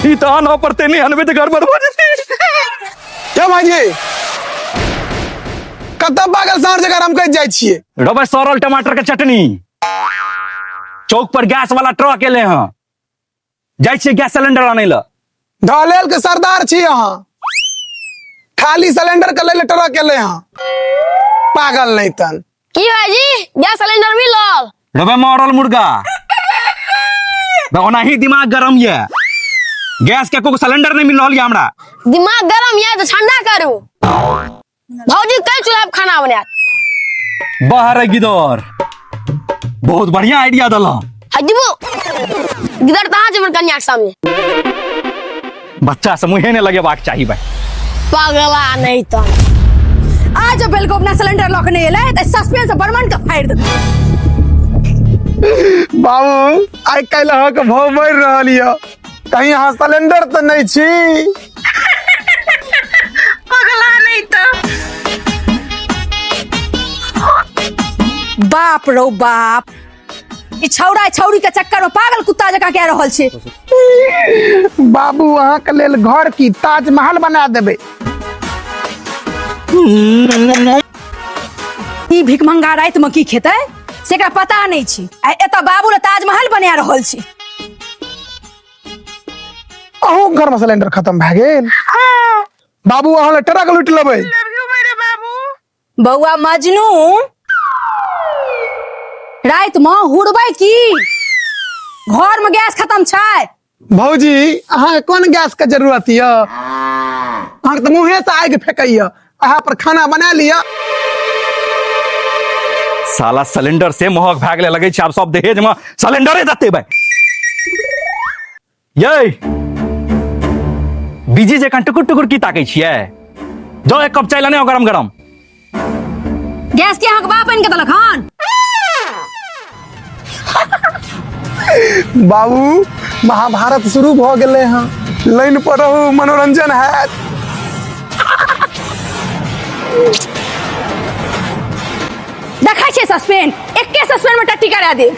ई तऽ आनऽ पड़तै, नहि अनबै तऽ गड़बड़ भऽ जेतै। यौ भाईजी, कतऽ पागल साँढ़ जकाँ रमकैत जाइ छियै? रबै सड़ल टमाटर के चटनी। चौक पर गैस वाला ट्रक एले हँ, जाइ छियै गैस सिलेंडर आनै लए। ढलेल के सरदार छी अहाँ, खाली सिलेंडर के लैले ट्रक एले हँ, पागल नहीं तन। की भाईजी, गैस सिलेंडर मिलल? रबै मरल मुर्गा, बे ओनाही दिमाग गरम ये, गैस के एको सिलेंडर नहीं मिल रहल ये हमरा। दिमाग गरम ये तो ठंडा करू। भौजी कल चूल्हा पर खाना बनायत। बाहर गिदर, बहुत बढ़िया आइडिया दल। हजबू गिदर तहाँ जमन कन्या के सामने। बच्चा से मुहे नहीं लगेबाक चाही भाई। पगला नहीं तो। आज जब बेलको अपना सिलेंडर लऽ के नहि एलै तऽ सस्पेंस बर्मन के फाड़ि देतै। बाबू, आइ काल्हि अहाँके भाव बढ़ि रहल यऽ, कहीं अहाँ सिलेंडर तऽ नहि छी? पगला नहीं तो। बाप रौ बाप, ई छौड़ा छौड़ी के चक्कर में पागल कुत्ता जकाँ कए रहल छै। बाबू, अहाँके लेल घर की ताजमहल बना देबै। ई भिखमंगा राति में की खेतै से एकरा पता नहि छै, आ एतऽ बाबू ले ताजमहल बना रहल छै। अहूँ घर में सिलेंडर खत्म भए गेल? बाबू, अहाँ लए ट्रक लूटि लेबै। बौआ मजनू, राति में हुड़बै की? घर में गैस खत्म छै। भौजी, अहाँके कोन गैस के जरूरत यऽ? अहाँके तऽ मुँहे से आगि फेकैया, अहाँ पर खाना बना लिअ। साला सिलेंडर से महग भए गेलै, लगै छै आब सब दहेज में सिलेंडरे देतै भाई। यै बिजी जकाँ टुकुर टुकुर की ताकै छियै? जाओ एक कप चाय लेने आओ गरम गरम। गैस के अहाँके बाप आनि के देलक हन? बाबू, महाभारत शुरू भऽ गेलै हँ, लाइन पर रहू, मनोरंजन हैत। देखै छियै सस्पेंड, एके सस्पेंड में टट्टी करा दे।